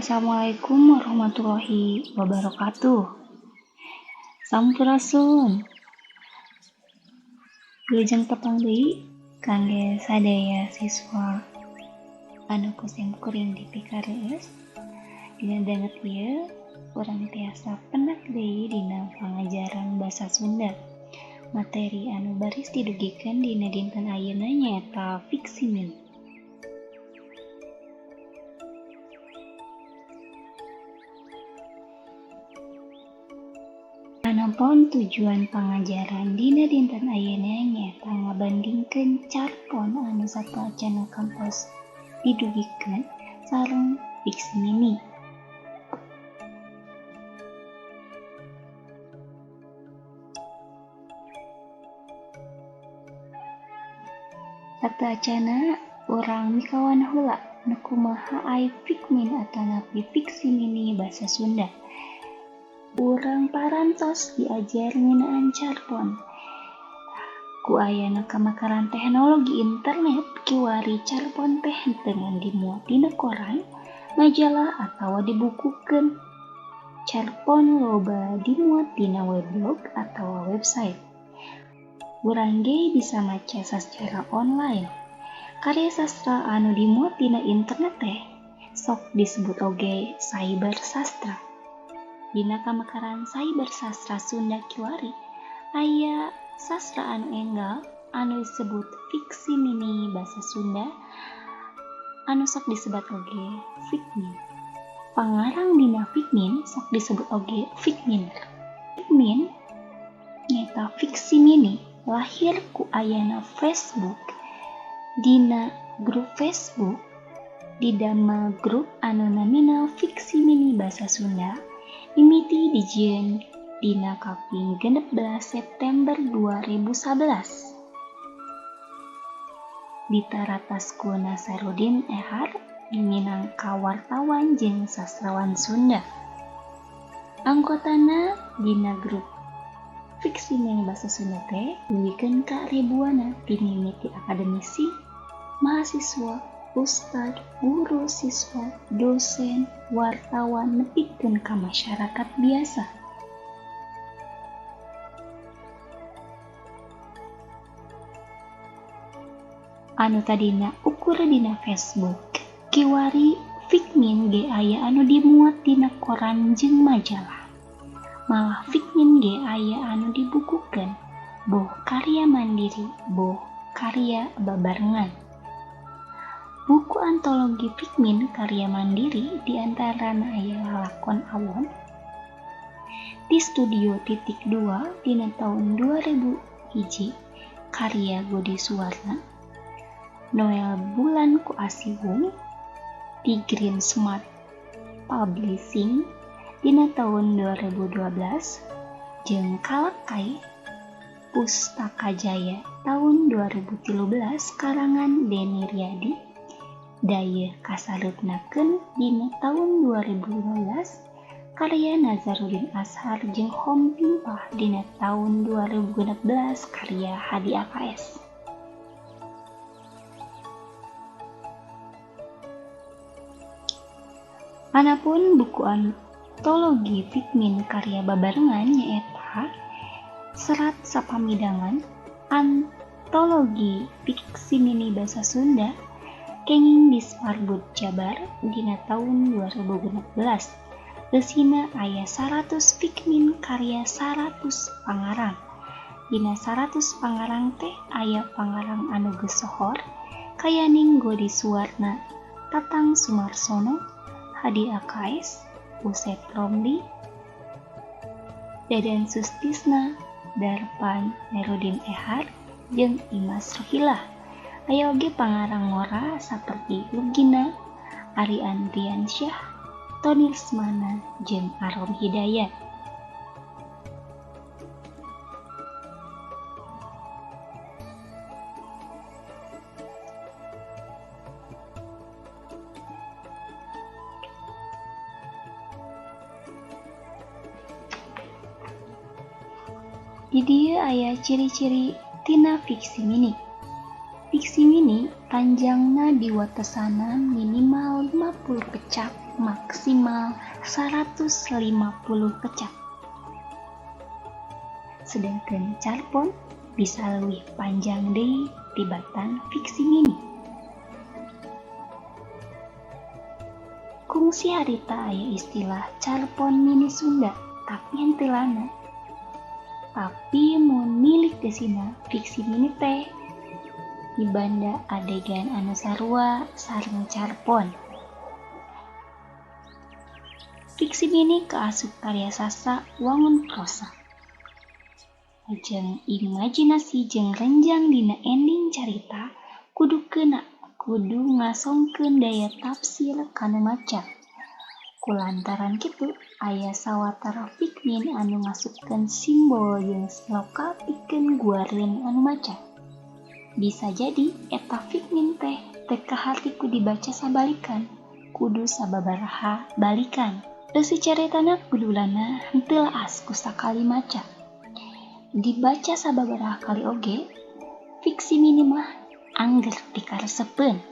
Assalamualaikum warahmatullahi wabarakatuh. Sampurasun. Wilujeng tepang deui kangge sadaya siswa anu ku simkuring dipikareueus. Dina danget ieu urang tiasa penak deui dina pangajaran basa Sunda. Materi anu baris didugikeun dina dinten ayeuna nyaeta fiksi mini. Anapun tujuan pangajaran dina dinten ayeuna nyaeta ngabandingkeun carpon anu sateuacanna kantos didugikeun sareng fiksi mini. Sateuacanna urang mikawan heula nu kumaha ai fikmin atanapi fiksi mini basa Sunda. Urang parantos diajar ngeunaan carpon. Ku ayana kamekaran teknologi internet, kiwari carpon teh henteu ngan dimuat dina koran, majalah atawa dibukukeun. Carpon loba dimuat dina weblog atawa website. Urang ge bisa maca sacara online. Karya sastra anu dimuat dina internet teh sok disebut oge cyber sastra. Dina kamekaran cyber sastra Sunda kiwari aya sastra anu enggal anu disebut fiksi mini basa Sunda anu sok disebat oge fikmin. Pangarang dina fikmin sok disebut oge fikminer. Fikmin nyaeta fiksi mini lahir ku ayana Facebook. Dina grup Facebook didamel grup anu namina fiksi mini basa Sunda mimiti dijieun dina kaping 16 September 2011. Ditaratas ku Nasaruddin Ehar minangka wartawan jeung sastrawan Sunda. Anggotana dina grup fiksi mini basa Sunda teh dugikeun ka ribuanna ti mimiti akademisi, mahasiswa, ustad, guru, siswa, dosen, wartawan nepikeun ka masyarakat biasa. Anu tadina ukur dina Facebook, kiwari fikmin ge aya anu dimuat dina koran jeung majalah. Malah fikmin ge aya anu dibukukeun, boh karya mandiri, boh karya babarengan. Buku antologi fikmin karya mandiri diantarana aya Lalakon Awon di Studio Titik 2 dina taun 2001 karya Godi Suwarna, Noel Bulan ku Asiwung di Green Smart Publishing dina taun 2012 jeung Kalakai Pustaka Jaya taun 2013 karangan Deni Riyadi. Dayeuh kasareupnakeun dina taun 2015 karya Nazaruddin Azhar jeung Hom Pimpah dina taun 2016 karya Hadi AKS. Anapun buku antologi fikmin karya babarengan nyaeta Serat Sapamidangan, Antologi Fiksi Mini Basa Sunda, kenging Disparbud Jabar dina taun 2016. Eusina aya 100 fikmin karya 100 pangarang. Dina 100 pangarang teh aya pangarang anu geus sohor kayaning Godi Suwarna, Tatang Sumarsono, Hadi AKS, Usep Romli, Dadan Sustisna, Darpan Nerudin Ehar, jeung Imas Rohilah. Aya oge pangarang ngora saperti Lugina, Ari Andriansyah, Toni Lesmana, jeung Arom Hidayat. Di dieu aya ciri-ciri tina fiksi mini. Fiksi mini panjangna diwatesanan minimal 50 kecap maksimal 150 kecap. Sedangkan carpon bisa leuwih panjang deui tibatan fiksi mini. Kungsi harita aya istilah carpon mini Sunda, tapi henteu lana. Tapi mun milik geusina fiksi mini teh dibanda adegan anu sarua sareng carpon. Fiksi mini kaasup karya sastra wangun prosa. Lajeng imajinasi jeung renjang dina ending carita kudu keuna kudu ngasongkeun daya tafsir ka nu maca. Kulantaran kitu aya sawatara fikmin anu ngasupkeun simbol jeung sloka pikeun guareun anu maca. Bisa jadi eta fikmin teh teu kaharti ku dibaca sabalikan, kudu sababaraha balikan. Eusi caritana gudulana henteu laas ku sakali maca. Dibaca sababaraha kali oge, fiksi mini mah angger dikaresepeun.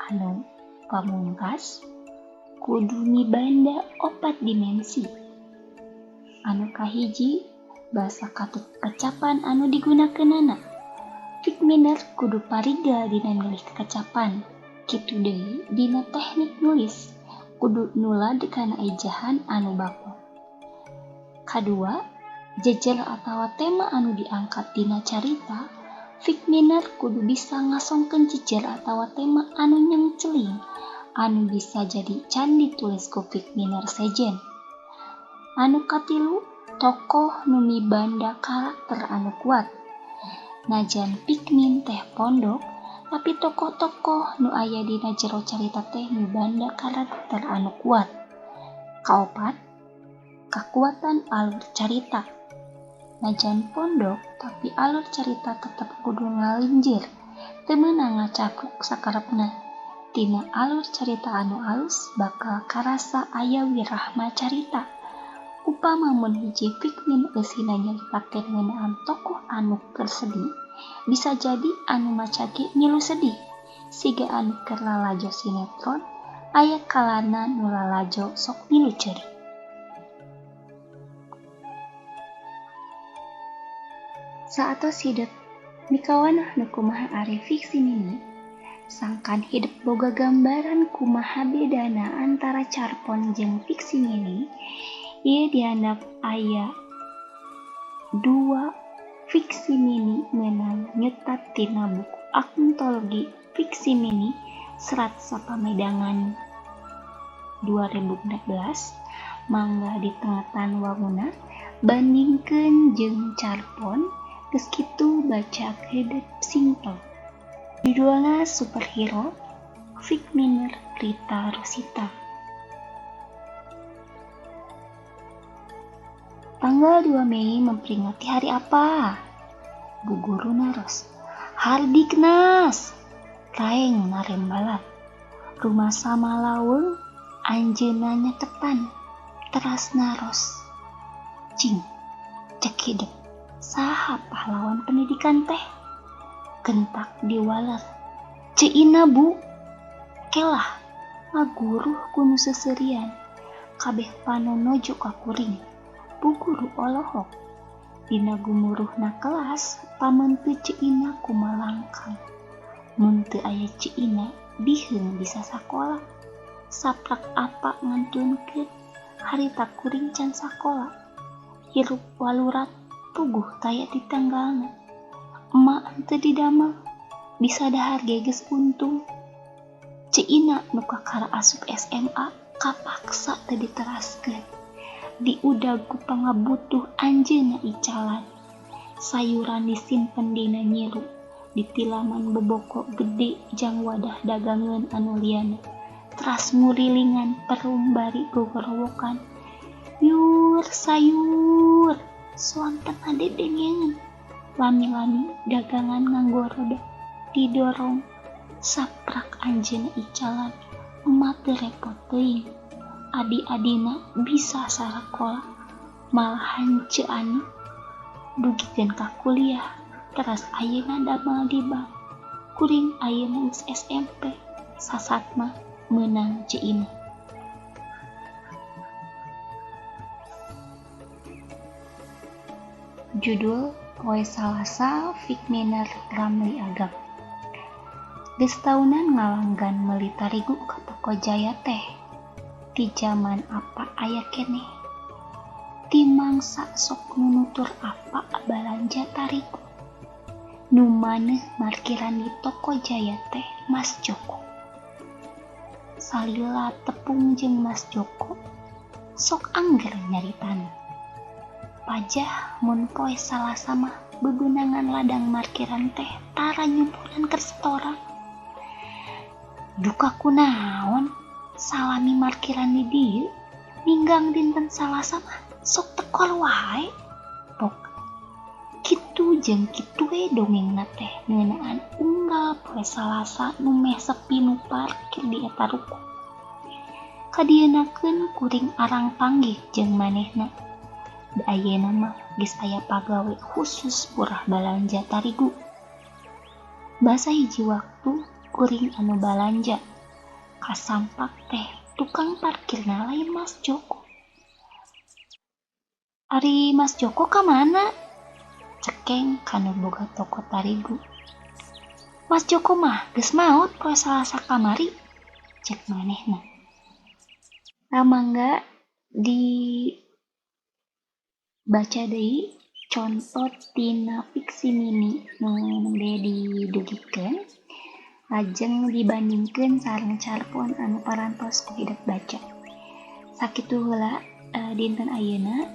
Anu pamungkas kudu mibanda 4 dimensi. Anu kahiji basa katut kecapan anu digunakeunana. Fikminer kudu parigal dina milih kekecapan. Kitu deui dina teknik nulis kudu nulad kana ejahan anu baku. Kadua, jejer atawa tema anu diangkat dina carita, fikminer kudu bisa ngasongkeun jejer atawa tema anu nyengceling anu bisa jadi can ditulis ku fikminer sejen. Anu katilu, tokoh nu mibanda karakter anu kuat. Najan pikmin teh pondok, tapi tokoh-tokoh nu aya dina jero carita teh mibanda karakter anu kuat. Kaopat, kakuatan alur carita. Najan pondok, tapi alur carita tetep kudu ngalinjir, teu meunang ngacakruk sakarepna. Tina alur carita anu alus bakal karasa aya wirahma carita. Upama mun hiji fikmin eusina nyaritakeun ngeunaan tokoh anu keur sedih, bisa jadi anu maca ge milu sedih. Siga anu keur lalajo sinetron, aya kalana nu lalajo sok milu ceurik. Saatos hidep mikawanah nu kumaha ari fiksi mini, sangkan hidep boga gambaran kumaha bedana antara carpon jeung fiksi mini. Ieu dihandap aya 2 fiksi mini meunang nyutat tina buku antologi fiksi mini Serat Sapamedangan 2016 mangga ditengetan wanguna bandingkeun jeung carpon geus kitu baca hidep simple. Judulna Superhero Fikminer Rita Rosita. Tanggal 2 Mei memperingati hari apa? Bu guru naros. Hardiknas. Raeng narembalat. Rumah sama laweung anjeunna nyatepan. Teras naros. Cing, cek hidep. Saha pahlawan pendidikan teh? Gentak diwaler. Ceu Ina bu. Kelah, ngaguruh ku nu seuseurian. Kabeh panon nojo ka kuring. Bu guru olohok. Dina gumuruhna kelas, pameunteut Ceu Ina kumalangkang. Mun teu aya Ceu Ina, biheung bisa sakola. Saprak apa ngantunkeun, harita kuring can sakola. Hirup walurat, puguh taya ditanggalna. Emak henteu didamel, bisa dahar ge geus untung. Ceu Ina nu kakara asup SMA kapaksa teu diteraskeun. Diudag ku pangabutuh anjeunna icalan. Sayuran disimpen dina nyiru, ditilaman boboko gede jang wadah dagangeun anu liana. Teras ngurilingan perum bari gogorowokan. Yur sayur, soanten ngadedengeun. Lami-lami dagangan nganggo roda didorong. Saprak anjeunna icalan, emak teu repot teuing. Adi-adina bisa sarakola, malahan Ceu Ani dugikeun ka kuliah, teras ayeuna damel di bank. Kuring ayeuna geus SMP, sasat mah meunang Ceu Ina. Judul Poe Salasa Fikminer Ramli Agam. Geus taunan ngalanggan meuli tarigu ka toko Jaya teh. Ti jaman apa aya keneh. Ti mangsa sok nunutur apa balanja tarigu. Nu maneh markiran di toko Jaya teh Mas Joko. Salila tepung jeung Mas Joko sok angger nyaritana. Pajah mun poe Salasa mah bebenangan ladang markiran teh tara nyumpulan keur setoran. Duka kunaon salami markiran di dieu ninggang dinten Salasa mah sok tekor wae. Pok kitu jeung kitu we dongengna teh ngeunaan unggal poe Salasa nu meh sepi nu parkir di eta ruko. Kadieunakeun kuring arang panggih jeung manehna. Da ayeuna mah geus aya pagawe khusus purah balanja tarigu. Basa hiji waktu kuring anu balanja kasampak teh tukang parkirna lain Mas Joko. Ari Mas Joko ka mana? Cekeng kanu boga toko tarigu. Mas Joko mah geus maot poe Salasa kamari, cek manehna. Mangga dibaca deui conto tina fiksi mini nu nembe didugikeun lajeng dibandingkeun sareng carpon anu parantos ku hidep baca. Sakitu heula dinten ayeuna.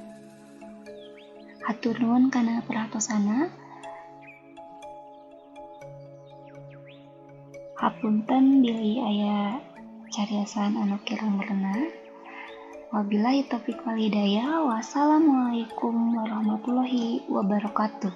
Hatur nuhun kana perhatosana. Hapunten bilih aya cariasan anu kirang merenah. Wabillahi taufiq wal hidayah. Wassalamualaikum warahmatullahi wabarakatuh.